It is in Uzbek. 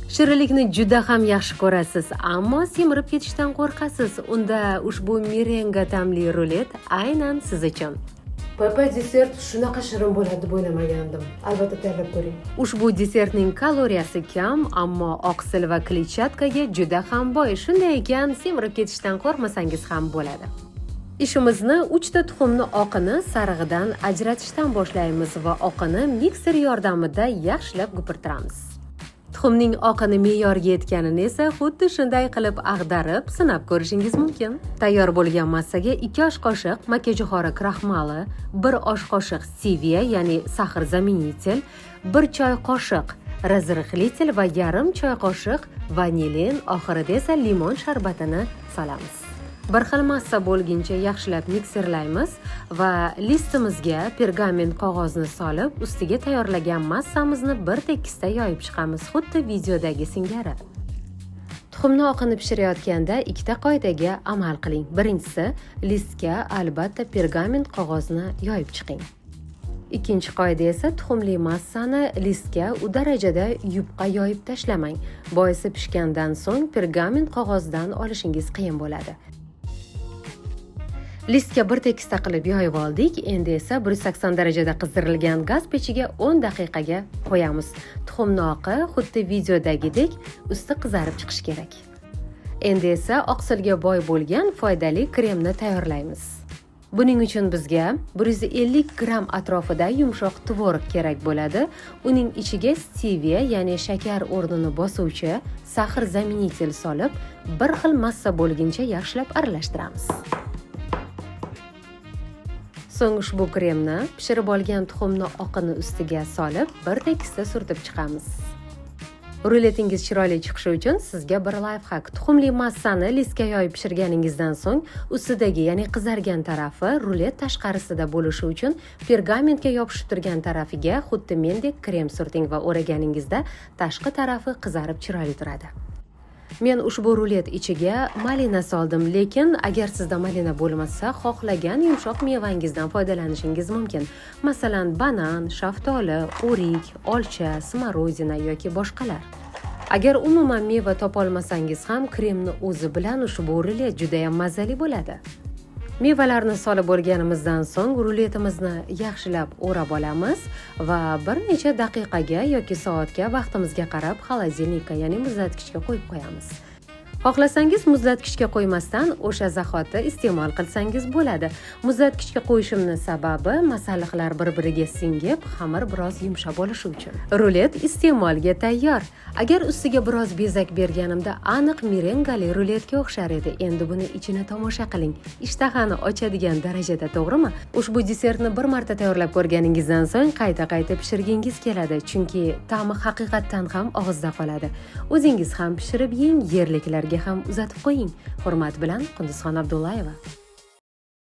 Shirinlikni juda ham yaxshi ko'rasiz, ammo semirib ketishdan qo'rqasiz. Unda ushbu merenga ta'mli rulet aynan siz uchun. PP desert shunaqa shirin bo'ladi deb o'ylamagandim. Albatta tayyorlab ko'ring. Ushbu desertning kaloriyasi kam, ammo oqsil va kletchatkaga juda ham boy. Shunday ekan, semirib ketishdan qo'rqmasangiz ham bo'ladi. Ishimizni 3 ta tuxumni oqini sarig'idan ajratishdan boshlaymiz va oqini mikser yordamida yaxshilab gupirtiramiz. Tuxumning oqini me'yorga yetganini esa xuddi shunday qilib ag'darib sinab ko'rishingiz mumkin. Tayyor bo'lgan massaga 2 osh qoshiq makkajo'xori kraxmali, 1 osh qoshiq stevia, ya'ni сахар заменитель, 1 choy qoshiq разрыхлитель va yarim choy qoshiq vanilin, oxirida esa limon sharbatini solamiz. Bir xil massa bo'lguncha yaxshilab mikserlaymiz va listimizga pergament qog'ozni solib, ustiga tayyorlagan massamizni bir tekisda yoyib chiqamiz, xuddi videodagi singari. Tuxumni oqini pishirayotganda ikkita qoidaga amal qiling. Birinchisi, listga albatta pergament qog'ozni yoyib chiqing. Ikkinchi qoida esa tuxumli massani listga u darajada yupqa yoyib tashlamang. Boisi pishgandan so'ng pergament qog'ozdan olishingiz qiyin bo'ladi. Listga bir tekisda qilib yoyib oldik. Endi esa 180 darajada qizdirilgan gaz pechiga 10 daqiqaga qo'yamiz. Tuxumni oqi xuddi videodagidek usti qizarib chiqishi kerak. Endi esa oqsilga boy bo'lgan foydali kremni tayyorlaymiz. Buning uchun bizga 150 gramm atrofida yumshoq tvorog kerak bo'ladi. Uning ichiga stevia, ya'ni shakar o'rnini bosuvchi сахар заменитель solib, bir xil massa bo'lguncha yaxshilab aralashtiramiz. So'ng ushbu kremni pishirib olgan tuxumni oqini ustiga solib, bir tekisda surtib chiqamiz. Ruletingiz chiroyli chiqishi uchun sizga bir лайфхак. Tuxumli massani listga yoyib pishirganingizdan so'ng ustidagi, ya'ni qizargan tarafi rulet tashqarisida bo'lishi uchun pergamentga yopishib turgan tarafiga xuddi mendek krem surting va o'raganingizda tashqi tarafi qizarib chiroyli turadi. Men ushbu rulet ichiga malina soldim, lekin agar sizda malina bo'lmasa, xohlagan yumshoq mevangizdan foydalanishingiz mumkin. Masalan, banan, shaftoli, o'rik, olcha, смородина yoki boshqalar. Agar umuman meva topolmasangiz ham kremni o'zi bilan ushbu rulet juda ham mazali bo'ladi. Mevalarni solib bo'lganimizdan so'ng ruletimizni yaxshilab o'rab olamiz va bir necha daqiqaga yoki soatga vaqtimizga qarab холодильник ka, ya'ni muzlatgichga qo'yib qo'yamiz. Xohlasangiz muzlatgichga qo'ymasdan o'sha zahoti iste'mol qilsangiz bo'ladi. Muzlatgichga qo'yishimni sababi masalliqlar bir-biriga singib, xamir biroz yumshoq bo'lishi uchun. Rulet iste'molga tayyor. Agar ustiga biroz bezak berganimda aniq merengali ruletga o'xshar edi. Endi buni ichini tomosha qiling. Ishtahani ochadigan darajada, to'g'rimi? Ushbu desertni bir marta tayyorlab ko'rganingizdan so'ng qayta-qayta pishirgingiz keladi, chunki ta'mi haqiqatdan ham og'izda qoladi. O'zingiz ham pishirib yeng, yerliklarga ham uzatib qo'ying. Hurmat bilan, Qunduzxon Abdullayeva.